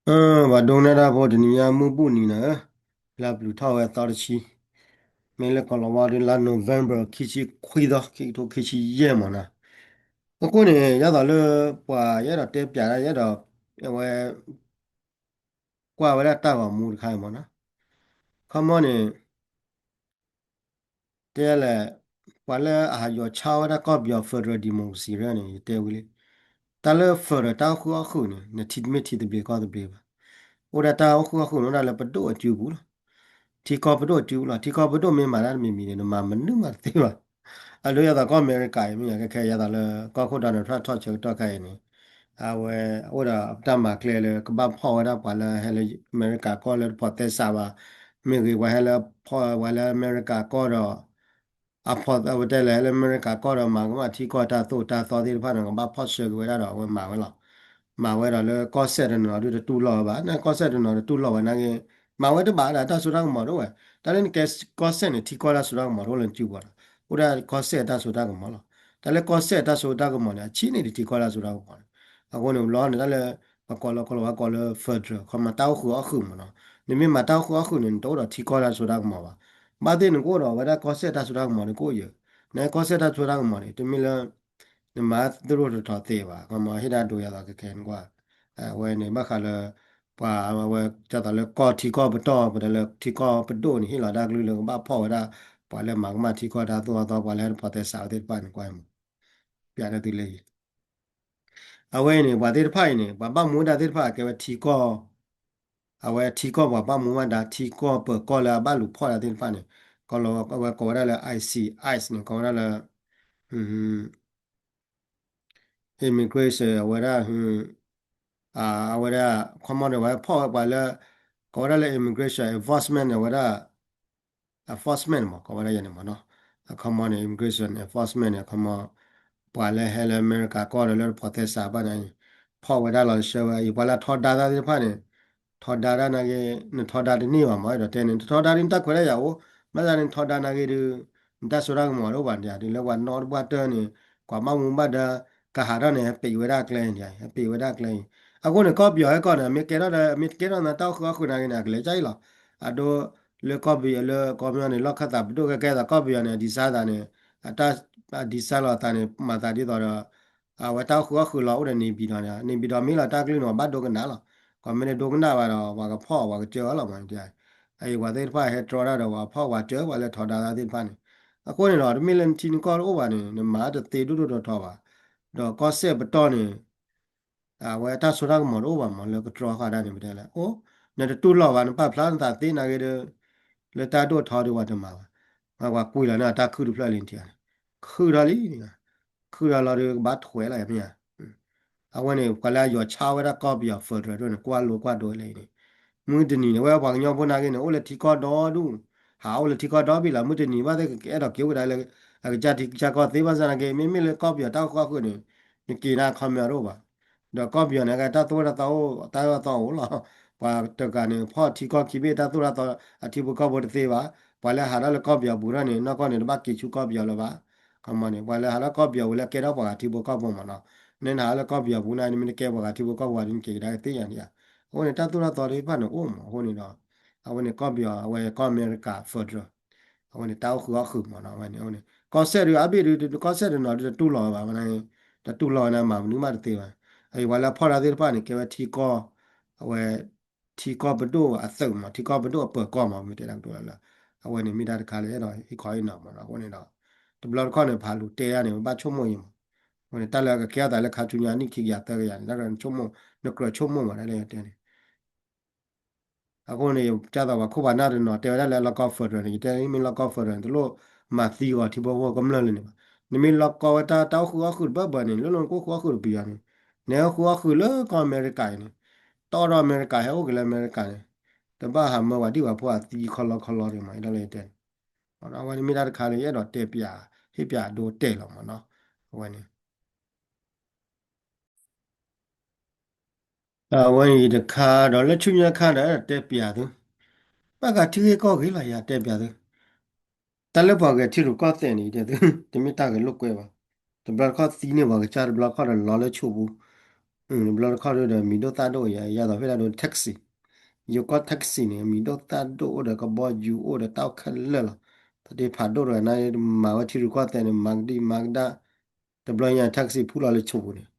အၢ ပှၤဒိကနၣ်တၢ်ဖိ တနံၤညါမုၢ်ဘူၣ်နံၤနၤဧၢ, လါဘျုးထီၣ်ဝဲသီတဆံ, မ့ၢ်လၢကီၤလၤဝါဒီးလါ November ခံဆံခွံသီ ခံကထိခံဆံယဲၢ်မးနီၤ. အဃိန့ၣ် ယသိးလၢ ပှၤယအဲၣ်ဒိးတဲပျးဒၣ် ယအဲၣ်ဒိး အဝဲ ကွၢ်ဝဲဒၣ်တၢ်ဂီၤမူတခါအံၤမးနီၤ. ခီမီန့ၣ် တဲလဲၣ်, ပှၤလၢအဟးယီၤဆါဝဲဒၣ်ကီၢ်ပယီၤ federal democracy ရၢန့ၣ် ယတဲဝံၤလံ, တၢ်လၢ federal တၢ်အိၣ်ဃုာ်အီၣ်ဃုာ်န့ၣ် နထံတမ့ၢ်ထံသဘျ့ကီၢ်သဘျ့ဘၣ်. အိၣ်ဒၣ်တၢ်အိၣ်ဃုာ်အီၣ်ဃုာ်န့ၣ် အိၣ်ဒၣ်လၢပဒိၣ်အစုပူၤလီၤ. ထံကီၢ်ပဒိၣ်အစုပူၤလီၤ. ထံကီၢ်ပဒိၣ်မ့ၢ်မၤတၢ်တမံၤမံၤန့ၣ် နမၤမနုၤမးတသ့ဘၣ်. အဒိယသိးကီၢ်အမဲရကၤအံၤ မ့ၢ်ယၤ ကဲခဲယသိးလၢ ကီၢ်ခိၣ် Donald Trump ထီၣ်ဆၢကတီၢ်ခါအံၤန့ၣ် အဝဲအိၣ်ဒီးတၢ်မၤကျဲလၢကဘၣ်ဖီၣ်ဝဲဒၣ်ပှၤလၢဟဲလၢအမဲရကၤကီၢ်လၢတဖိးသဲစးဘၣ်, မ့ၢ်ဂ့ၤ ပှၤဟဲလၢဖီၣ်ဝဲလၢအမဲရကၤကီၢ်ဒီး အဖီၣ် အဝဲတဲလၢဟဲလၢအမဲရကၤကီၢ်ဒီးမၤကမၣ်ထံကီၢ်တၢ်သိၣ်တၢ်သီသ့ၣ်တဖၣ်န့ၣ် ကဘၣ်ဖီၣ်ဆှၢက့ၤဝဲဒၣ်ဒီးအဝဲမၤဝဲလီၤ. မၤဝဲဒီးလၢကီၢ်စဲၣ်တနီၤဒုးတတူၢ်လိာ်ဝဲဘၣ်. နကီၢ်စဲၣ်တနီၤတတူၢ်လိာ်ဝဲနာ်က့ မၤဝဲတဘၣ်ဒၣ်တၢ်စိတၢ်ကမီၤတအိၣ်ဝဲ. တၢ်လၢနကဲကီၢ်စဲၣ်န့ၣ် ထံကီၢ်တၢ်စိတၢ်ကမီၤတအိၣ်လၢနစုပူၤဒီး အိၣ်ဒၣ်ကီၢ်စဲၣ်တၢ်စိတၢ်ကမီၤလီၤ. တၢ်လၢကီၢ်စဲၣ်တၢ်စိတၢ်ကမီၤန့ၣ် အဆံးန့ၢ်ဒံးထံကီၢ်တၢ်စိတၢ်ကမီၤန့ၣ်. အဃိန့ၣ် လီၤန့ၣ် တၢ်လၢ ပကိးလၢကီၢ်လီၤဝဲကိးလၢ federal ခီမီ တၢ်အိၣ်ဃုာ်အီၣ်ဃုာ်မးနီၤ. နမ့ၢ်မၤတၢ်အိၣ်ဃုာ်အီၣ်ဃုာ်န့ၣ် နတအိၣ်ဒီးထံကီၢ်တၢ်စိတၢ်ကမီၤဘၣ်. ဘၣ်သ့ၣ်နကအိၣ်ဒီးဝဲဒၣ်ကီၢ်စဲၣ်တၢ်စိတၢ်ကမီၤန့ၣ် ကအိၣ်ယၢၤ, နကီၢ်စဲၣ်တၢ်စိတၢ်ကမီၤန့ၣ် တမ့ၢ်လၢ နမၤသရိၣ်တထီသ့ဘၣ်. ခီမီ ဟ့ၣ်ဒၣ်ဒိယသိးကဲခဲနကွၢ် အဝဲန့ၣ် ဘၣ်ဃးလၢ ပှၤအဝဲ ဒ်သိးလၢကီၢ်ထံကီၢ်ပတီၢ် ပတဲလၢထံကီၢ်ပဒိၣ်န့ၣ် ဟ့ၣ်လီၤတၢ်ကလုၢ်လၢကဘၣ်ဖီၣ်ဝဲဒၣ် ပှၤလၢမၤကမၣ်ထံကီၢ်တၢ်သိၣ်တၢ်သီ ပှၤလၢဟဲတဖိးသဲစးဝဲသ့ၣ်တဖၣ်န့ၣ် ကွၢ်မး ပျးဒၣ်သုလၢအံၤ အဝဲအံၤန့ၣ် ပှၤသ့ၣ်တဖၣ်အံၤန့ၣ် ပှၤဘၣ်မူဝဲဒၣ်သ့ၣ်တဖၣ်ကဲဝဲထံကီၢ် အဝဲထံကီၢ်ပှၤဘၣ်မူဘၣ်ဒါ ထံကီၢ်ပၢၤကီၢ်လၢအဘၣ်လူၤဖီၣ်ဒၣ်သ့ၣ်တဖၣ်န့ၣ် ကီးလီၤ အဝဲကိးဝဲဒၣ်လၢ ICE ICE န့ၣ် ကိးဝဲဒၣ်လၢ immigration အဝဲဒၣ် အဝဲဒၣ် ခီမီန့ၣ် ဝဲဖီၣ်ဝဲပှၤလၢ ကိးဝဲဒၣ်လၢ immigration enforcement န့ၣ် အဝဲဒၣ် enforcement မး ကိးဝဲဒၣ်ယဲန့ၣ်မးနီၤ. အခီမီန့ၣ် immigration enforcement န့ၣ် အခီမီ ပှၤလၢဟဲလၢအမဲရကၤကီၢ်ဒီးလၢတဖိးသဲစးဘၣ်န့ၣ် ဖီၣ်ဝဲဒၣ်လီၤတဆှၢဝဲ အံၤပှၤလၢအထီဒါတၢ်သ့ၣ်တဖၣ်န့ၣ် ထီဒါတၢ်နာ်က့ နထီဒါတန့ၢ်ဘၣ်မး အဲၣ်ဒိးတဲန့ၣ် နတထီဒါဒ်နတၢ်ခွဲးတၢ်ယာ်အိၣ် ဘၣ်ဆၣ်န့ၣ်နထီဒါနာ်က့ဒုး နတၢ်စိတၢ်ကမီၤတအိၣ်ဘၣ်န့ၣ် ဒ်လၢပှၤနီၣ်တပှၢ်တၢၢ်န့ၣ် ကွၢ်ဘၣ်မူဘၣ်ဒါ ကဟးထီၣ်န့ၣ် ဟဲပံးဝဲဒၣ်ကျဲန့ၣ် ဟဲပံးဝဲဒၣ်ကျဲအံၤ အဃိန့ၣ် ကီၢ်ပယီၤဟဲကီၢ်န့ၣ် မ့ၢ်ကဲထီၣ်ဒီး မ့ၢ်ကဲထီၣ်နတၢ်အိၣ်ဃုာ်အီၣ်ဃုာ်နာ်က့န့ၣ် အကလဲၤကၢ်အံၤလီၤ. အဒိ လၢကီၢ်ပယီၤလၢကီၢ်ပယီၤန့ၣ် လီၢ်ခၢၣ်သးပဒိၣ်ကဲကဲသး ကီၢ်ပယီၤန့ၣ် အဒံးစါသးန့ၣ် အတၢ် အဒံးစါလီၤသးန့ၣ် မၤသးဒ်သိးဒီး အဝဲတၢ်အိၣ်ဃုာ်အီၣ်ဃုာ်လီၤ အိၣ်ဒီးန့ၣ်ဘံၣ်ဒီးန့ၣ် န့ၣ်ဘံၣ်ဒီးမ့ၢ်လီၤတၢ်ကလုၢ်န့ၣ် ပှၤဘၣ်ဒိကနၣ်လီၤ. ကွၢ်မ့ၢ်တဒိကနၣ်ဘၣ်ဒီး ပှၤကဖီၣ်ပှၤကစၢအီၤလီၤမး အံၤပှၤသ့ၣ်တဖၣ်ဟဲတြီတၢ်ဒီး ပှၤဖီၣ်ပှၤစၢပှၤလၢထီဒါတၢ်သ့ၣ်တဖၣ်န့ၣ် အဃိန့ၣ်ဒီး တမ့ၢ်လၢနထံနကီၢ်တအိၣ်ဘၣ်န့ၣ် နမၤတသ့ဒိၣ်ဒိၣ်ထီထီဘၣ်. ဒီးကီၢ်စဲၣ်ပတီၢ်န့ၣ် အဝဲတၢ်စိတၢ်ကမီၤတအိၣ်ဘၣ်မးလၢကတြီဃာ်ဒၣ်န့ၣ် ပတဲလဲၣ် အိ နတတူၢ်လိာ်ဘၣ် နပာ်ဖျါနသးသ့နာ်က့ဒီး လၢတၢ်ဒိၣ်ထီဒုးပှၤတမၤဘၣ်. ပှၤကွံာ်လီၤန့ၢ်တၢ်ခုၣ်တဖျၢၣ်လံထံၣ်န့ၣ် ခုၣ်ထီၣ်လံန့ၣ် ခုၣ်ထီၣ်လီၤဒုးကဘၣ်ထွဲလီၤမ့ၢ်ဧါ. အဝဲန့ၣ် ပှၤလၢအယီၤဆါဝဲဒၣ်ကီၢ်ပယီၤ federal ဒိၣ်န့ၣ် ကွၢ်လိကွၢ်ဒိးလဲၣ်အံၤန့ၣ် မုၢ်တနံၤန့ၣ် ဝဲပှၤကညီဖိနာ်က့န့ၣ် အိၣ်လၢထံကီၢ်ဒီဒူၣ် ဟးအိၣ်လၢထံကီၢ်ဒီဘ့ၣ်လီၤ မုၢ်တနံၤဘၣ်သ့ၣ်ကအဲၣ်ဒိးက့ၤအိၣ်ကဒါလၢ အကစၢ်ထံကစၢ်ကီၢ်သ့ဘၣ်ဆၣ်နာ်က့ မ့မ့ၢ်လၢကီၢ်ပယီၤတၢ်အိၣ်ဃုာ်အီၣ်ဃုာ်န့ၣ် နက့ၤနၤခီမီတအိၣ်ဘၣ်. ဒီးကီၢ်ပယီၤန့ၣ် ကဲတၢ်သိၣ်တၢ်သီအိၣ် တၢ်သိၣ်တၢ်သီအိၣ်လီၤ. ပှၤတဂၤန့ၣ် ဖီၣ်ထံကီၢ်ခံဘ့ၣ်တၢ်သိၣ်တၢ်သီ အထံဖိကီၢ်ဖိတသ့ဘၣ်. ပှၤလၢဟးထီၣ်လၢကီၢ်ပယီၤပူၤထီၣ်န့ၣ် နီၢ်ကီၢ်န့ၣ် တဘၣ်က့ၤဆူကီၢ်ပယီၤလၢၤဘၣ်. ခီမီန့ၣ် ပှၤလၢဟးထီၣ်ကီၢ်ပယီၤဝံၤလၢကဲထီၣ်ပှၤဂၤထံဖိကီၢ်ဖိမးနီၤ. နနဟးလၢကီၢ်ပယီၤပူၤန့ၣ် နမ့ၢ်တကဲပှၤဂၤထံဖိကီၢ်ဖိဘၣ်ဒီး နက့ၤကဒါကသ့ယၤန့ၣ်ဧါ. အဃိန့ၣ် တၢ်သိၣ်တၢ်သီသ့ၣ်တဖၣ်န့ၣ်အိၣ်မး အဃိန့ၣ်ဒီး အဝဲန့ၣ်ကီၢ်ပယီၤ အဝဲကီၢ်အမဲရကၤ federal အဝဲန့ၣ် တၢ်အိၣ်ဃုာ်အီၣ်ဃုာ်မးနီၤ အဝဲန့ၣ် အဝဲန့ၣ် ကီၢ်စဲၣ်ဒုး အါဘ့ၣ်ဒုး ကီၢ်စဲၣ်တနီၤဒုး တတူၢ်လိာ်ဝဲဘၣ်ဝဲန့ၣ် တတူၢ်လိာ်ဝဲန့ၣ် မၤမနုၤမးတသ့ဘၣ်. အအံၤပှၤလၢအဖီၣ်တၢ်သ့ၣ်တဖၣ်န့ၣ် ကဲဝဲထံကီၢ် အဝဲ ထံကီၢ်ပဒိၣ်အသုးမး ထံကီၢ်ပဒိၣ်အပၢၤကီၢ်မး မ့ၢ်တဲဒၣ်ကတိၤလၢ အဝဲန့ၣ်မ့ၢ်တၢ်တခါလၢအဲၣ်ဒိးဟ့ၣ်ခီဟ့ၣ်နီၤမးနီၤ အဃိန့ၣ်ဒီး တဘျီတခီၣ်န့ၣ် ဖးလူၤတဲယါန့ၣ် ပဘၣ်ဆိကမိၣ်အံၤမး အဃိန့ၣ် တၢ်လၢကကဲထီၣ်သးလၢခါဆူညါနံၣ်ခံကယၤသၢကယၤန့ၣ် တၢ်လၢနဆိကမိၣ် နကြၢးဆိကမိၣ်မး တၢ်လၢယတဲန့ၣ် အဃိန့ၣ် ဒ်သိးပှၤခိၣ်ပှၤနၢ်တနီၤတဲဝဲဒၣ်လၢလီၢ်ကီၢ် federal န့ၣ် ယတဲမ့ၢ်လီၢ်ကီၢ် federal န့ၣ် တလိၣ်မၤသံဂီၤထံဖိကီၢ်ဖိကမျၢၢ်လၢၤန့ၣ်ဘၣ်. နမ့ၢ်လီၢ်ကီၢ်ဝဲတၢ်တၢ်အိၣ်ဃုာ်အီၣ်ဃုာ်တဘၢဘၢန့ၣ် လၢလီၢ်ကအိၣ်ဃုာ်အီၣ်ဃုာ်တပယီၤန့ၣ် နဟဲအိၣ်ဃုာ်အီၣ်ဃုာ်လၢကီၢ်အမဲရကၤအံၤန့ၣ် တီၢ်ဒီးအမဲရကၤဟဲအိၣ်က့ၤလၢအမဲရကၤန့ၣ် တဘၣ်ဟးမၢပှၤဒံၣ်ပှၤဖိအသံခီလီခီလီဒံးမး ဒ်လၢယတဲန့ၣ် အဝဲန့ၣ်မ့ၢ်တၢ်တခါလၢယအဲၣ်ဒိးတဲပျး ဟ့ၣ်ပျးဒိတဲာ်လီၤမးနီၤ အဝဲန့ၣ် အဝဲအံၤတခါဒီးလၢဆူညါခါဒီးတဲပျးသု, ဘၣ်ဃးထံဂ့ၢ်ကီၢ်ဂ့ၢ်လီၤ ယတဲပျးသု, တၢ်လၢပှၤဂဲၤထံရူၢ်ကီၢ်သဲးန့ၣ် ယတဲသု, တမ့ၢ်တၢ်ဂဲၤလိာ်ကွဲဘၣ်, တဘျီတခီၣ်သံန့ၢ်ပှၤကစၢ် တဘျီတခီၣ်ဒီးလီၤလၢဆိးပူၤ, တဘျီတခီၣ်ဒီး မံၤဒိၣ်သၣ်ဒိၣ်ယၤ ယၤသိးဖဲဒၣ်ဒိ taxi, ယိၤကီၢ် taxi န့ၣ် မံၤဒိၣ်သၣ်ဒိၣ်အိၣ်ဒီးကဘီယူၤအိၣ်ဒီးတၢ်အိၣ်ခဲလၢာ်လီၤ. သးတဖးဒိၣ်တဂၤန့ၣ် မၤဝဲထံရူၢ်ကီၢ်သဲးန့ၣ် မၤကဒံမၤကဒါ, တဘျီညါ taxi ဖုလီၤလၢဆိးပူၤန့ၣ်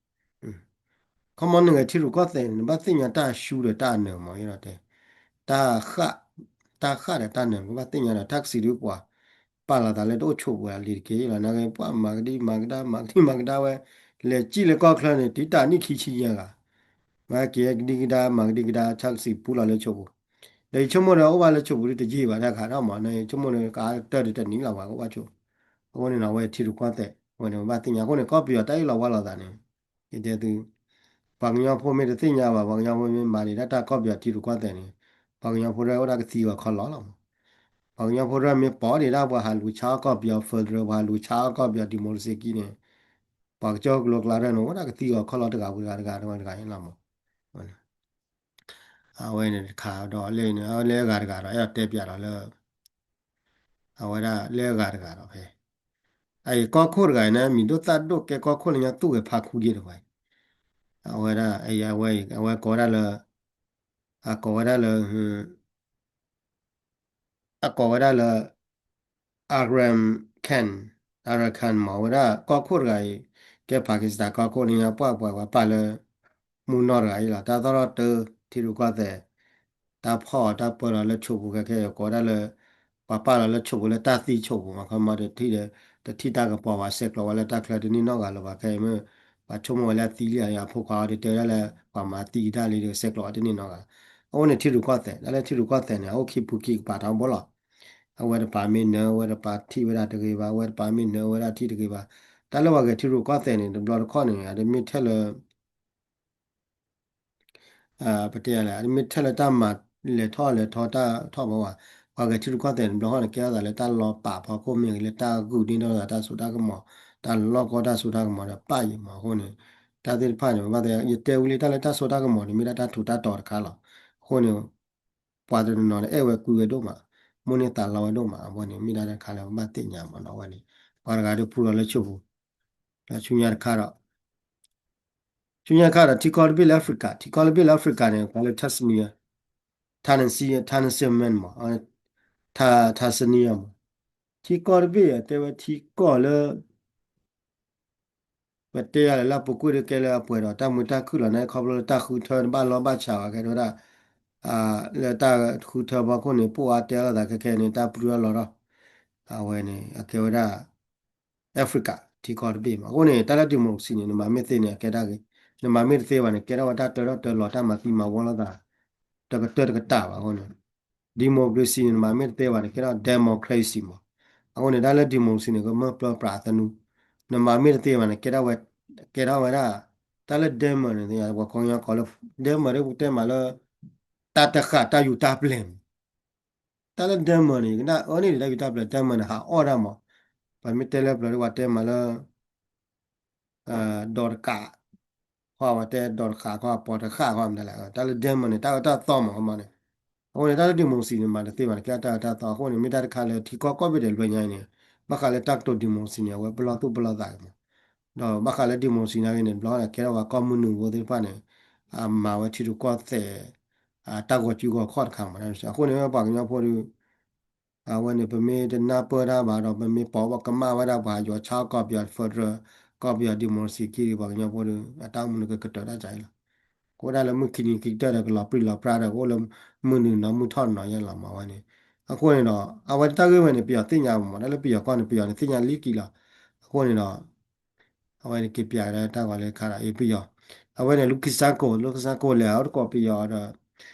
ခီမီနဂဲၤထံရူၢ်ကီၢ်သဲးန့ၣ် နဘၣ်သ့ၣ်ညါတၢ်အရှူဒီးတၢ်အနၢၤမး ယဲဒီးတဲ, တၢ်ဃၣ်, တၢ်ဃၣ်ဒီးတၢ်နၢၤ နကဘၣ်သ့ၣ်ညါဒီး taxi ဒုးပှၤ ပာ်လီၤသးလၢတအိၣ်ဆိးပူၤလံတက့ၢ်လီၤ. နကပှၤမၤကဒံမၤကဒါ မၤကဒံမၤကဒါဝဲ, လဲၤစံၣ်လၢကီၢ်ချၢန့ၣ် တံာ်တာ်နံၣ်ခံဆံယဲၢ်ဂၤ, မၤက့ၤကဒံကဒါ မၤကဒံကဒါ taxi ပူလီၤလၢဆိးပူၤ, ဒီးယဆိကမိၣ်ဒီး အိၣ်ဘၣ်လၢဆိးပူၤဒုးတယံာ်ဘၣ်တၢ်ခးထီၣ်မး နဆိကမိၣ်ဒီး ကတၢၢ်ဒုးတနံၤလီၤ ပှၤကအိၣ်ဘၣ်ဆိး, အဃိန့ၣ်ဒီး အဝဲထံရူၢ်ကီၢ်သဲး အဝဲန့ၣ် ပဘၣ်သ့ၣ်ညါ အဃိန့ၣ် ကီၢ်ပယီၤတၢ်အ့ၣ်လိာ်ဝါလိာ်သးန့ၣ် ယတဲသု ပှၤကညီဖိမ့ၢ်တသ့ၣ်ညါဘၣ် ပှၤကညီဖိမ့ၢ်မၤဒံးတၢ် တၢ်ကီၢ်ပယီၤထံရူၢ်ကီၢ်သဲးန့ၣ် ပှၤကညီဖိရဲအိၣ်ဒၣ်ကသံဂီၤခီလီၤလီၤမး, ပှၤကညီဖိရဲမ့ၢ်ပိာ်ဒံးဒၣ် ပှၤဟးလူၤဆါအီၣ်ကီၢ်ပယီၤ federal ပှၤဟးလူၤဆါအီၣ်ကီၢ်ပယီၤ democracy ကံန့ၣ် ပှၤကစၢၢ်ကလိကျါရဲၣ်န့ၣ် အိၣ်ဒၣ်ကသံဂီၤခီလီၤတဂၤဝံၤတဂၤတဂၤတဂၤတဂၤန့ၣ်လီၤမး, အဝဲန့ၣ်တခါဒီးလၢန့ၣ် အလၢအဂၤတဂၤဒီး အဲၣ်ဒိးတဲပၠးဒီးလၢ အဝဲဒၣ်လၢအဂၤတဂၤဒီးဖဲ အအံၤကီၢ်ခိၣ်တဂၤအံၤန့ၣ် မံၤဒိၣ်သၣ်ဒိၣ်ကဲကီၢ်ခိၣ်လၢညါသူၣ်ဂဲၤဖးခူဒံးတဝဲ, အဝဲဒၣ် အဝဲ အဝဲကိးဝဲဒၣ်လၢ အကိးဝဲဒၣ်လၢ အကိးဝဲဒၣ်လၢ Imran Khan, Imran Khan မး အဝဲဒၣ်ကီၢ်ခိၣ်တဂၤအံၤ ကဲ Pakistan ကီၢ်ခိၣ်လၢညါပှၢ်ပှဲၤ ပှၤပာ်လၢ မူနီၢ်တဂၤအံၤလီၤ တၢ်သီၣ်ထီၣ်တၢ်ထံရူၢ်ကီၢ်သဲး တၢ်ဖီၣ်အီၤတၢ်ပၢလီၤလၢဆိးပူၤခဲခဲအံၤ ကိးဒၣ်လၢ ပှၤပာ်လီၤလၢဆိးပူၤလၢတၢ်သံဆိးပူၤမး ခီမီဒီး တထံၣ်တၢ်ကပီၤဘၣ် ဆဲးကျိးဝဲလၢတၢ်ချၢတန့ၢ်နီတဂၤလၢၤဘၣ် ခဲအံၤမ့ၢ် ပှၤဆိကမိၣ်ဝဲလၢအသံလံ အဖိခွါအီၤဒုးတဲဝဲဒၣ်လၢ ပှၤမၤသံကဒါလံဒီး ဆဲးကျိးဝဲတန့ၢ်နီတဂၤလီၤ. အဃိန့ၣ်ထံရူၢ်ကီၢ်သဲး တၢ်လၢထံရူၢ်ကီၢ်သဲးန့ၣ် အအိၣ်ခံဖုခံကပၤထီဘိလီၤ. အဝဲတပၤမ့ၢ်နၢၤ အဝဲတပၤထံၣ်ဝဲဒၣ်တဂ့ၤဘၣ် အဝဲတပၤမ့ၢ်နၢၤ အဝဲဒၣ်ထံၣ်တဂ့ၤဘၣ်. တၢ်လၢပှၤဂဲၤထံရူၢ်ကီၢ်သဲးန့ၣ် တဘျီတခီၣ်န့ၣ် အတမ့ၢ်ထဲလၢ ပတဲလဲၣ် အတမ့ၢ်ထဲလၢတၢ်မၤလဲၤထီၣ်လဲၤထီတၢ်ထီၣ်ဘၣ်ဝဲ, ပှၤဂဲၤထံရူၢ်ကီၢ်သဲးန့ၣ် တဘျီဃီန့ၣ် ကဲထီၣ်သးလၢတၢ်လီၤပာ်ဖီခိၣ်မ့ၢ်ဂ့ၤ လၢတၢ်ဂုာ်န့ၢ်ထီၣ်သးတၢ်စိတၢ်ကမီၤ, တၢ်လီၢ်ကီတၢ်စိတၢ်ကမီၤဒီးပာ်ယံာ်မးအဃိန့ၣ်, တၢ်သ့ၣ်တဖၣ်န့ၣ် ဘၣ်သ့ၣ် ယတဲဝံၤလံတၢ်လၢတၢ်စိတၢ်ကမီၤန့ၣ် မ့ၢ်ဒၣ်တၢ်ထူးတၢ်တီၤတခါလီၤ. အဃိန့ၣ် ပှၤတနီၤနီၤန့ၣ် အဲၣ်ဝဲကွံဝဲဒိၣ်မး, မိၣ်န့ၢ်သးလီဝဲဒိၣ်မး, အဝဲန့ၣ် မ့ၢ်ဒၣ်တၢ်တခါလၢပဘၣ်သ့ၣ်ညါမးနီၤ အဝဲန့ၣ်, ပှၤတဂၤဒုးဖူလီၤလၢဆိးပူၤ, ဒီးဆူညါတခါဒီး ဆူညါတခါဒီး ထံကီၢ်တဘ့ၣ်လၢ Africa, ထံကီၢ်တဘ့ၣ်လၢ Africa န့ၣ် ပှၤလၢ Tanzania, Tanzania မး, Tanzania မး, ထံကီၢ်တဘ့ၣ်အံၤ တဲဝဲထံကီၢ်လၢ ပတဲယၤလၢလၢပူၤကွံာ်ဒီးကဲလၢအပှဲၤဒီး တၢ်မုာ်တၢ်ခုၣ်လီၤန့ၣ် ခီဖျိလၢတၢ်ဃုထၢဘၣ်လီၢ်ဘၣ်ဆးဝဲ ကဲထီၣ်ဝဲဒၣ် လၢတၢ်ဃုထၢဖီခိၣ်န့ၣ် ပိၢ်အါတဲလိာ်သးခဲခဲန့ၣ် တၢ်ပတုာ်ထီၣ်လီၤထီၣ်, အဝဲန့ၣ် အကဲဝဲဒၣ် Africa ထံကီၢ်တဘ့ၣ်မး. အဃိန့ၣ် တၢ်လၢ democracy န့ၣ် နမၤမ့ၢ်သ့န့ၣ် အကဲတၢ်ဂ့ၤ, နမၤမ့ၢ်တသ့ဘၣ်န့ၣ် ကဲထီၣ်ဝဲတၢ်တၢထီၣ်တၢလီၤ တၢ်မၤသံမၤဝီလိာ်သး တကတၢၢ်တကတၢၢ်ဘၣ်အဃိန့ၣ် democracy န့ၣ် နမၤမ့ၢ်တသ့ဘၣ်န့ၣ် ကဲထီၣ် democracy မး. အဃိန့ၣ် တၢ်လၢ democracy န့ၣ် ကမၢၢ်ပျၢပြးသနူ, နမၤမ့ၢ်တသ့ဘၣ်န့ၣ် ကဲထီၣ်ဝဲ, ကဲထီၣ်ဝဲဒၣ် တၢ်လၢ demon န့ၣ် ပှၤကညီကိးလၢ demon ဒ်ပတဲမးလၢ တၢ်တဃာ်တၢ်ယူၤတၢ်ပျဲၢ်မး. တၢ်လၢ demon န့ၣ် ကနၣ်အၢန့ၢ်ဒံးတၢ်ယူၤတၢ်ပျဲၢ် demon န့ၣ် ဟးအီၣ်တၢ်မး, ပှၤမ့ၢ်တဲလၢပျၢၤဒ်ပှၤတဲမးလၢ ဒီးတကး, ခီပတဲဒီးတကးခီ ပိာ်တဃာ်ခီမနုၤလဲၣ်, တၢ်လၢ demon န့ၣ် တၢ်အၢတၢ်သီမး ခီမီန့ၣ်. အဃိန့ၣ် တၢ်လၢ democracy န့ၣ် မၤတသ့ဘၣ်န့ၣ် ကဲတၢ်အၢတၢ်သီ. အဃိန့ၣ် မ့ၢ်တၢ်တခါလၢထံကီၢ်ကိးဘ့ၣ်ဒဲးတဘျီညါအံၤန့ၣ် ဘၣ်ဃးလၢတၢ်ကတိၤ democracy န့ၣ် အဝဲပလီၢ်သူၣ်ပလီၢ်သးက့ၤမး, ဒီးဘၣ်ဃးလၢ democracy နာ်က့န့ၣ် တဘျီန့ၣ် ကဲထီၣ်ဝဲကီၢ်မုၢ်နုာ်ဖိသ့ၣ်တဖၣ်န့ၣ် အမၤဝဲထံရူၢ်ကီၢ်သဲး တၢ်ဂီၤစုဂီၤခီၣ်တခါမး. အဃိန့ၣ် ပှၤကညီဖိဒီး အဝဲန့ၣ် ပမ့ၢ်တနၢ်ပၢၢ်တၢ်ဘၣ်ဒီး ပမ့ၢ်ပိာ်ဘၣ်ကမၣ်ဝဲဒၣ်ပှၤယွၤဆါကီၢ်ပယီၤ federal ကီၢ်ပယီၤ democracy ကံဒီး ပှၤကညီဖိဒီး အတၢ်အိၣ်မူန့ၣ်ကကတၢၢ်တၢ်ကါအံၤလီၤ. ကအိၣ်ဒၣ်လၢမုၢ်ခံနံၤခံကတၢၢ်ဒီး ကလီၤပြံလီၤပြါဒီး ကအိၣ်လၢမုၢ်နုာ်နီၤမုၢ်ထီၣ်နီၤယဲလီၤမးဝဲန့ၣ်. အဃိန့ၣ်ဒီး အဝဲတၢ်ဂ့ၢ်ဝဲန့ၣ် ပယီၤသ့ၣ်ညါမး တၢ်လၢပယီၤကီၢ်န့ၣ် ပယီၤန့ၣ် သ့ၣ်ညါလံကံလီၤ. အဃိန့ၣ်ဒီး အဝဲန့ၣ်က့ၤပျးကဒါတၢ်ဂီၤလၢခါဒီး အ့ၣ် ပယီၤ, အဝဲန့ၣ် Lukashenko, Lukashenko လဲၤအီၤတကိးပယီၤဒီး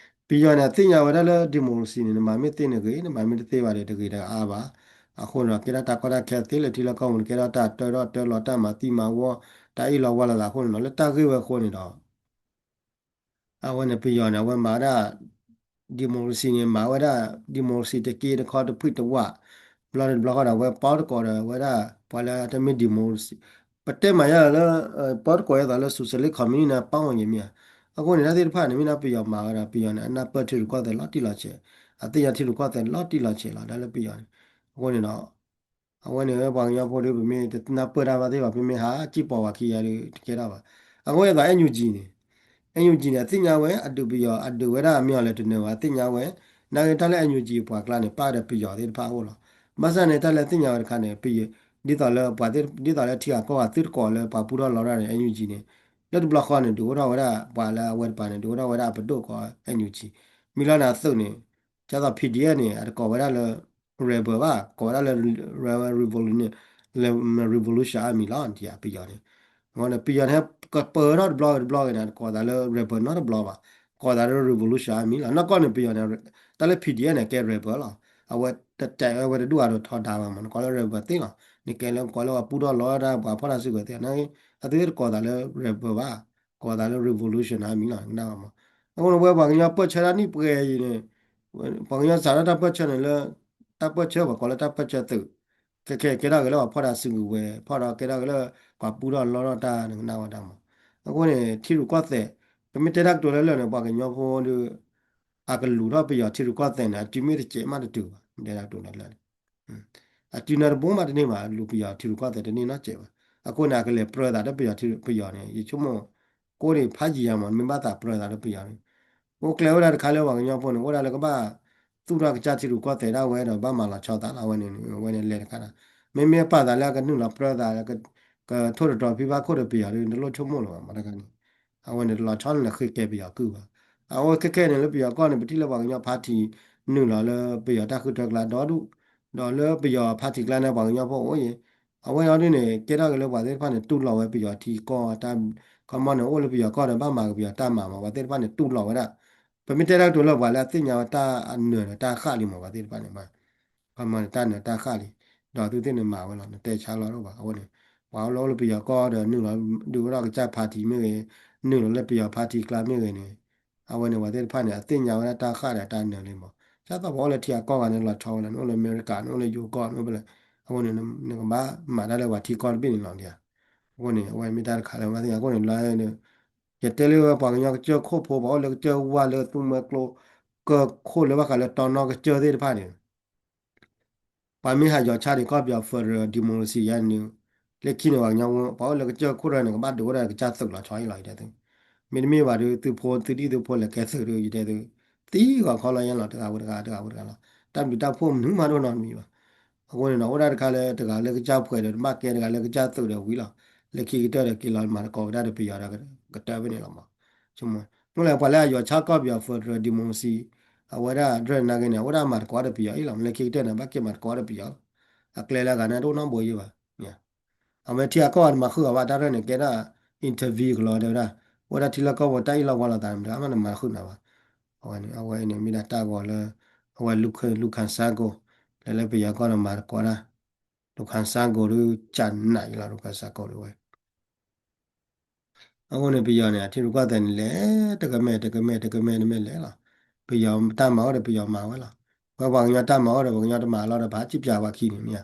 ပယီၤန့ၣ် အသ့ၣ်ညါဝဲဒၣ်လၢ democracy န့ၣ် နမၤမ့ၢ်သ့န့ၣ်ဂ့ၤ နမၤမ့ၢ်တသ့ဘၣ်ဒီး တဂ့ၤတအါဘၣ်. အဃိန့ၣ်ဒီး ကဲထီၣ်တၢ်ကီတၢ်ခဲသ့လၢထံလၢကီၢ်ပူၤန့ၣ် ကဲထီၣ်တၢ်တၢထီၣ်တၢလီၤ တၢ်မၤသံမၤဝီ တၢ်အ့ၣ်လိာ်ဝါလိာ်သးအဃိန့ၣ်ဒီး လၢတၢ်ဂ့ၢ်ဝဲအဃိန့ၣ်ဒီး အဝဲန့ၣ်ပယီၤန့ၣ် အဝဲမၤဝဲဒၣ် democracy န့ၣ် မၤဝဲဒၣ် democracy တက့တခီတဖုၣ်တဝၣ်, ဘျီန့ၣ်တဘျီဃီဒီး အဝဲပီတကိးဒီးဝဲဒၣ် ပှၤလၢတမ့ၢ် democracy ပတဲမၤယါလၢ ပီတကိးယဲသိးလၢ socialist communist န့ၣ် ပီအီၤယံၤမ့ၢ်ဧါ. အဃိန့ၣ် တၢ်သ့ၣ်တဖၣ်န့ၣ် မ့ၢ်ဒၣ်ပယီၤမၤဝဲဒီး ပယီၤန့ၣ် အနၢ်ပၢၢ်ထံရူၢ်ကီၢ်သဲးလီၤတံၢ်လီၤဆဲး, အသ့ၣ်ညါထံရူၢ်ကီၢ်သဲးလီၤတံၢ်လီၤဆဲးလီၤ တၢ်လၢပယီၤန့ၣ်. အဃိန့ၣ်ဒီး အဝဲန့ၣ်ဝဲပှၤကညီဖိဒီး ပမ့ၢ်တနၢ်ပၢၢ်တၢ်ဘၣ်သ့ၣ်ဘၣ် ပမ့ၢ်ဟးစံၣ်ပိာ်ဝဲခံဂၤဒီး တကဲထီၣ်ဘၣ်. အဃိယဲသိး NUG န့ၣ် NUG န့ၣ် အသ့ၣ်ညါဝဲ အဒုးပယီၤ အဒုးဝဲဒၣ်မ့ၢ်အီၤလဲၤတနၢၤဘၣ် အသ့ၣ်ညါဝဲ နာ်က့တၢ်လၢ NUG ပှၤကျါန့ၣ် ပၢ်ဒီးပယီၤသ့ၣ်တဖၣ်အအိၣ်လီၤ. ဘၣ်ဆၣ်န့ၣ် တၢ်လၢသ့ၣ်ညါဝဲတခါန့ၣ် ပယီၤ ဒ်သိးလၢပှၤသ့ၣ် ဒ်သိးလၢထံဂၤကီၢ်ဂၤသုတကိးလၢပှၤပူထီၣ်လီထီၣ်န့ၣ် NUG န့ၣ် လၢတဘျီဃီန့ၣ် ဒုးအိၣ်ထီၣ်ဝဲဒၣ် ပှၤလၢအဝဲတပၤန့ၣ် ဒုးအိၣ်ထီၣ်ဝဲဒၣ်အပဒိၣ်ကိး NUG မ့ၢ်လီၤန့ၣ်အသုးန့ၣ် ဒ်သိး PDF န့ၣ် အတကိးဝဲဒၣ်လၢ rebel ဘၣ် ကိးဝဲဒၣ်လၢ revolution လၢ revolution အမံၤလီၤ ဒ်ပယီၤန့ၣ် အဃိန့ၣ် ပယီၤန့ၣ် ကပၢထီၣ်တဘျီဝဲတဘျီဂ့ၤန့ၣ် ကိးသးလၢ rebel နီတဘျီဘၣ် ကိးသးလၢ revolution အမံၤလီၤ. နီၢ်ကီၢ်န့ၣ် ပယီၤန့ၣ် တၢ်လၢ PDF န့ၣ် ကဲ rebel လီၤ. အဝဲတတဲဝဲတဒူၣ်အဒိးထီဒါဝဲမး နကိးလၢ rebel သ့လီၤ. နကဲလၢကိးလၢပှၤပူထီၣ်လီထီၣ်တၢ် ပှၤဖီၣ်တၢ်စုကဝဲၤသ့ နာ်က့ အသုတကိးသးလၢ rebel ဘၣ် ကိးသးလၢ revolution အမံၤလီၤ နကနၣ်ဘၣ်မး. အဃိန့ၣ် ဝဲပှၤကညီပၢၢ်ဆၢတၢ်နံၣ်ပှဲၤအံၤန့ၣ် ပှၤကညီစးထီၣ်တၢ်ပၢၢ်ဆၢန့ၣ်လၢ တၢ်ပၢၢ်ဆၢပှၤကိးလၢတၢ်ပၢၢ်ဆၢသုး ခဲခဲကဲထီၣ်က့ၤလၢပှၤဖီၣ်တၢ်စုကဝဲၤ ဖီၣ်ဒီးကဲထီၣ်က့ၤလၢ ပှၤပူထီၣ်လီထီၣ်တၢ် နကနၣ်ဝဲဒၣ်မး. အဃိန့ၣ် ထံရူၢ်ကီၢ်သဲး ပမ့ၢ်တဲတၢ်ကတိၤလၢလၢာ်န့ၣ် ပှၤကညီဖိဒီး အကလူၤထီၣ်ပယီၤထံရူၢ်ကီၢ်သဲးန့ၣ် အတုၤမ့ၢ်တစဲးမးတတုၤဘၣ် တဲတၢ်ကတိၤလၢလၢာ်န့ၣ် အတုၤန့ၣ်တဘိမးတန့ၢ်ဘၣ် လူၤပယီၤထံရူၢ်ကီၢ်သဲးတန့ၢ်နီတစဲးဘၣ်. အဃိန့ၣ် အကလဲၤပြၢသးဒီးပယီၤထံ ပယီၤန့ၣ် ယဆိကမိၣ် ကိးန့ၣ်ဖးယံာ်ယံာ်မး မ့ၢ်ဘၣ်သးပြၢသးဒီးပယီၤန့ၣ် အိၣ်ကျဲဝဲဒၣ်တခါလၢပှၤကညီဖိန့ၣ် အိၣ်ဒၣ်လၢကဘၣ်သူၣ်ထီၣ်ကစၢ်ထံရူၢ်ကီၢ်သဲးဒၣ်ဝဲဒီးဘၣ်မၤလီၤဆီသးလီၤ အဝဲန့ၣ် အဝဲန့ၣ်လဲၤတခါဒၣ် မ့မ့ၢ်ပာ်သးလၢအကနုာ်လီၤပြၢသး ကထိၣ်တတြီၤဖံးဘၣ်ခိၣ်ဒီးပယီၤဒ် တလိၣ်ဆိကမိၣ်လၢၤဘၣ် မ့ၢ်တခါန့ၣ် အဝဲန့ၣ်တလီၤဆီန့ၣ်လၢဃ့ကဲပယီၤကုၢ်ဘၣ်. အဝဲခဲခဲန့ၣ်လၢပယီၤကီၢ်န့ၣ် ပထံၣ်လၢပှၤကညီ party နုာ်လီၤလၢပယီၤတၢ်ဃုထၢကျါဒီဒူၣ် ဒီးလၢပယီၤ party ကျါန့ၣ် ပှၤကညီဖိအိၣ်ယဲ အဝဲအံၤဒ်န့ၣ် ကဲထီၣ်က့ၤလၢပှၤသ့ၣ်တဖၣ်န့ၣ် တူၢ်လိာ်ဝဲပယီၤထံကီၢ်တၢ် ခီမီန့ၣ် အိၣ်လၢပယီၤကီၢ်ဒီးဘၣ်မၤက့ၤပယီၤတၢ်မၤမး ပှၤသ့ၣ်တဖၣ်န့ၣ် တူၢ်လိာ်ဝဲဒၣ် ပမ့ၢ်တဲတၢ်ကတိၤလၢပှၤလၢအသ့ၣ်ညါဝဲတၢ်အနၢၤဒီးတၢ်ဃၣ်လံမး ပှၤသ့ၣ်တဖၣ်န့ၣ် ခီမီန့ၣ် တၢ်နၢၤတၢ်ဃၣ်လံ ဒီးသုသ့ၣ်န့ၣ်မၤဝဲလီၤ နတဲဆါလီၤတအိၣ်ဘၣ် အဃိန့ၣ် ပှၤအိၣ်လၢအိၣ်လၢပယီၤကီၢ်ဒီးနုာ်လီၤဒုးအိၣ်ထီၣ်ကစၢ် party မ့ၢ်ဂ့ၤ နုာ်လီၤလၢပယီၤ party ကျါမ့ၢ်ဂ့ၤန့ၣ် အဝဲန့ၣ် ပှၤသ့ၣ်တဖၣ်န့ၣ် အသ့ၣ်ညါဝဲဒၣ်တၢ်ဃၣ်ဒီးတၢ်နၢၤလံမး ဒ်သိးပှၤအိၣ်လၢထံဂၤကီၢ်ဂၤန့ၣ် လီၤဆီဝဲလၢ နအိၣ်လၢအမဲရကၤ နအိၣ်လၢယိၤကီၢ် နအိၣ်ဖဲလဲၣ် အဃိန့ၣ် နကဘၣ်မၤတၢ်လၢပှၤထံကီၢ်တဘ့ၣ်န့ၣ်လီၤ အဃိန့ၣ် အဝဲမ့ၢ်တၢ်တခါလၢပသ့ၣ်ညါ အဃိန့ၣ်လၢ ယတဲလၢပှၤကညီကစၢၢ်ခိၣ်ဖိ ပှၤအိၣ်လၢကစၢၢ်ဝါလၢသူမွဲကျိ ကၢၢ်ခိၣ်လၢဘၣ်ဃးလၢတီနီၢ်ကစၢၢ်သ့ၣ်တဖၣ်န့ၣ် ပှၤမ့ၢ်ဟးယီၤဆါဒံးကီၢ်ပယီၤ federal democracy ယါန့ၣ် လၢခံန့ၣ် ပှၤကညီ ပှၤအိၣ်လၢကစၢၢ်ခိၣ်တဖၣ်န့ၣ် ကဘၣ်ဒုးအိၣ်ဒီးကစၢ်သုးလီၤဆီအံၤလီၤ ယတဲသု မ့တမ့ၢ်ဘၣ်ဒီး သုဖိသုဒံၣ်သုဖိလဲၤကဲသုးဒီး ယတဲသု သံဂီၤခီလီၤယဲလီၤ တဂၤဝံၤတဂၤ တဂၤဝံၤတဂၤလီၤ တၢ်ဘျုးတၢ်ဖှိၣ်မနုၤမးတအိၣ်နီတမံၤဘၣ် အဃိန့ၣ်ဒီး အိၣ်ဒၣ်တခါလၢတဂၤလၢကစၢ်ဖှဲးဒီး တဘၣ်ကဲတဂၤလၢကစၢ်သုးဒီးဝံၤလီၤ လၢခံကတၢၢ်ဒီးက့ၤလီၤမၤသကိးဝဲဒၣ်ဒီးပယီၤဒီးကတၢၢ်ဖဲန့ၣ်လီၤမး ဆိကမိၣ် မ့ၢ်လၢပှၤလၢအယီၤဆါကီၢ်ပယီၤ federal democracy အဝဲဒၣ်ဒ်န့ၣ်နာ်က့န့ၣ် အဝဲဒၣ်မၤသကိးဒီးပယီၤအံၤလီၤ လၢခံကတၢၢ်န့ၣ် ဘၣ်က့ၤမၤသကိးဒီးပယီၤလီၤ အကျဲလၢအဂၤန့ၣ်တအိၣ်နီတဘိယဲဘၣ် အဝဲထံဂၤကီၢ်ဂၤန့ၣ် မၤဃုာ်အီၤဘၣ်တၢ်ရဲၣ်န့ၣ် ကဲဒၣ် interview ကလီၤတဲဝဲဒၣ် အိၣ်ဒၣ်ထံလၢကီၢ်ဖိတၢ်အ့ၣ်လိာ်ကွီလိာ်သးန့ၣ် မတၤမးနမၤဃုာ်နၤဘၣ် အဝဲန့ၣ် အဝဲန့ၣ်မ့ၢ်ဒၣ်တၢ်ဂီၤလၢ အဝဲ Luka- Lukashenko လၢလၢပယီၤကီၢ်န့ၣ်မၤသကိးတၢ် Lukashenko ဒုးကနးအံၤလီၤ Lukashenko ဒုးဝဲ အဃိန့ၣ် ပယီၤန့ၣ် အထံရူၢ်ကီၢ်သဲးန့ၣ်လဲၤ တကမဲာ်တကမဲာ်တကမဲာ်တမဲာ်လဲၤလီၤ. ပယီၤတၢ်မၤအိၣ်ဒီးပယီၤမၤဝဲလီၤ. ဝဲပှၤကညီတၢ်မၤအိၣ်ဒီးပှၤကညီတမၤလီၤဒီး ပှၤစံၣ်ပၠးဝဲခံန့ၣ်မ့ၢ်ဧါ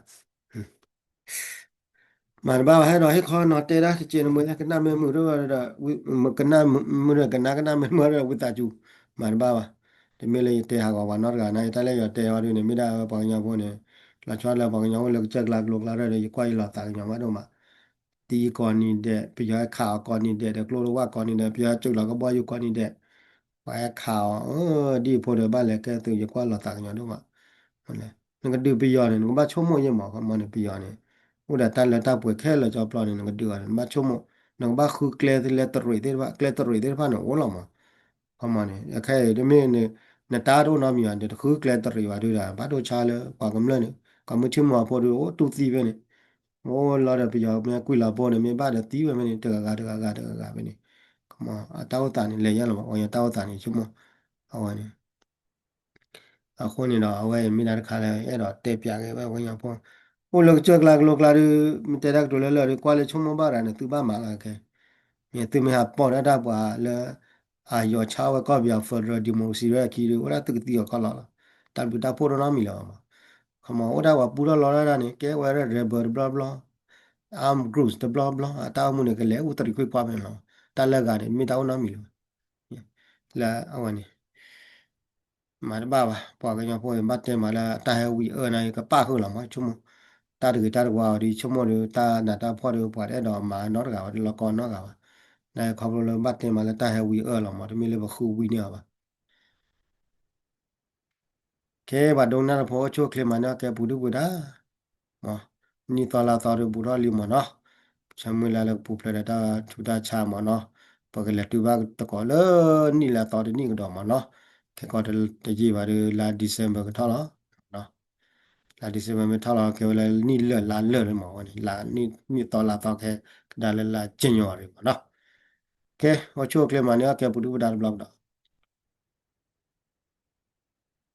မၤတဘၣ်ဘၣ် ဟဲဒီးဟ့ၣ်ခီနီၤတဲဒၣ်တကဲးန့ၣ်မ့ၢ် ကနၣ်မ့ၢ်မုာ်ဒီး ကနၣ်မုာ်ဒီး ကနၣ်ကနၣ်မ့ၢ်မုာ်ဒီး ဝံသးစူၤ မၤတဘၣ်ဘၣ်. တမ့ၢ်လၢယတဲဟးဂီၤပှၤနီတဂၤန့ၣ် တၢ်လၢယတဲအီၤဒ်န့ၣ် မ့ၢ်ဒၣ်ဝဲပှၤကညီဖိန့ၣ် လီၤဆီလၢပှၤကညီအိၣ်လၢကစၢၢ်ကျါကလိကျါဒီး ယကွၢ်ယလီၤသးကညီၤမးဒိၣ်မး သံကိးနံၤဒဲး ပယီၤဟဲခးအီၤကိးနံၤဒဲးဒီး ကျိတဝၢ်ကိးနံၤဒဲး ပယီၤဟဲစုးလီၤကဘီယူၤကိးနံၤဒဲး ပှၤဟဲခးအီၤ ဒ်အဖိဒီးဘၣ်လဲၤကဲသုး ယကွၢ်လီၤသးကညီၤဒိၣ်မး နကဒုးပယီၤန့ၣ် နကဘၣ်ဆိကမိၣ်ယဲၢ်မး ခီမီန့ၣ် ပယီၤန့ၣ် အိၣ်ဒီးတၢ်လၢတၢ်ပှဲၤခဲလၢာ်ကၠီပျီန့ၣ် နကဒုးအီၤန့ၣ် နဘၣ်ဆိကမိၣ် နကဘၣ်ဃုကျဲလၢတရံးသ့ၣ်တဖၣ် ကျဲတရံးသ့ၣ်တဖၣ်န့ၣ် အိၣ်လီၤမး ခီမီန့ၣ် အခဲအံၤတမ့ၢ် နတၢ်တအိၣ်နီတမံၤဘၣ် နတဃုကျဲတရံးဘၣ်ဒုးဒီး ဘၣ်ဒိဆါလၢပှၤကမျၢၢ်န့ၣ် ကီၢ်မုၢ်ထံမူၤအဖိဒုး အိၣ်တူၢ်သံဖဲန့ၣ် အိၣ်လီၤဒီးပယီၤမ့ၢ်ကွံာ်လီၤဖိန့ၣ် မ့ၢ်ဘၣ်ဒီးသံဝဲဖဲန့ၣ် တဂၤဂၤတဂၤဂၤတဂၤဂၤဖဲန့ၣ် ခီမီ အတၢ်အိၣ်သးန့ၣ် လဲၤညါလီၤမး ပှၤကညီတၢ်အိၣ်သးန့ၣ် ဆိကမိၣ် အဝဲန့ၣ် အဃိန့ၣ်ဒီး အဝဲအံၤမ့ၢ်ဒၣ်တခါလၢ အဲၣ်ဒိးတဲပၠးက့ၤဝဲပှၤကညီဖိ အိၣ်လၢကစၢၢ်ကျါကလိကျါဒုး မ့ၢ်တဲတၢ်ကတိၤလၢလၢာ်ဒုး ကွၢ်လၢဆိကမိၣ်ဘၣ်ရၤန့ၣ် သုဘၣ်မၤလီၤခဲ မ့ၢ်သုမ့ၢ်ဟးပိာ်ဒၣ်တၢ်ပှၤလၢ အယီၤဆါဝဲကီၢ်ပယီၤ federal democracy ဝဲအခံဒုး အိၣ်ဒၣ်သုကသံအီၤကီၢ်လီၤလီၤ တၢ်ဘျုးတၢ်ဖှိၣ်တနီတမံၤလၢၤဘၣ်မး ခီမီ အိၣ်ဒၣ်ပှၤပူထီၣ်လီထီၣ်ဒၣ်န့ၣ် ကဲဝဲဒၣ် rebel တဘျီဘျီ armed groups တဘျီဘျီ အတၢ်အိၣ်မူန့ၣ် ကလဲၤအိၣ်တရံးခွံခွါဖဲန့ၣ်လီၤ တၢ်လၢအဂၤန့ၣ် မ့ၢ်တၢ်အိၣ်နီတမံၤလၢၤဘၣ် လၢအဝဲန့ၣ် မၤတဘၣ်ဘၣ် ပှၤကညီဖိအံၤ ဘၣ်တဲမးလၢတၢ်ဟဲဝံၤအၢန့ၣ် ကပၣ်ဃုာ်လီၤမး ဆိကမိၣ် တၢ်တဂ့ၤတၢ်တဝါအီၤဒုး ဆိကမိၣ်ဒီး တၢ်နးတၢ်ဖှီၣ်ဒီး ပှၤတအဲၣ်ဒိးမၤနီတဂၤဘၣ် တလီၤကီနီတဂၤဘၣ် တၢ်ဟဲခီဖျိလၢဘၣ်တဲမးလၢတၢ်ဟဲဝံၤအၢၣ်လီၤမး တမ့ၢ်လၢပဃုဝံန့ၢ်အီၤဘၣ်. ကဲ ပှၤဒိကနၣ်တၢ်ဖိအိၣ်ဆူၣ်အိၣ်ချ့မးန့ၢ်အီၤ ကဲပူၤဒုၣ်ပူၤဒါ နံၣ်သီလါသီဒီးဘူးထီၣ်လံမးနီၤ, ဆၢမုၢ်လၢ်လၢကပူၤဖျဲးဒီးတၢ်ဆူးတၢ်ဆါမးနီၤ, ပကလဲၤတုၤဘၣ်သကိးလၢနံၣ်လါသီတနံၣ်ကဒီးမးနီၤ, ခဲကီးတယံာ်ဘၣ်ဒီးလါ December ကထီၣ်လီၤ, လါ December မ့ၢ်ထီၣ်လီၤ ကဲဝဲလၢနံၣ်လၢာ်လါလၢာ်လံမးဝဲန့ၣ်, နံၣ်သီလါသီခဲကဒါလၢလါ January မးနီၤ, ကဲ အိၣ်ဆူၣ်အိၣ်ချ့မးန့ၢ်အီၤ ကဲပူၤဒုၣ်ပူၤဒါတဘျီကဒီး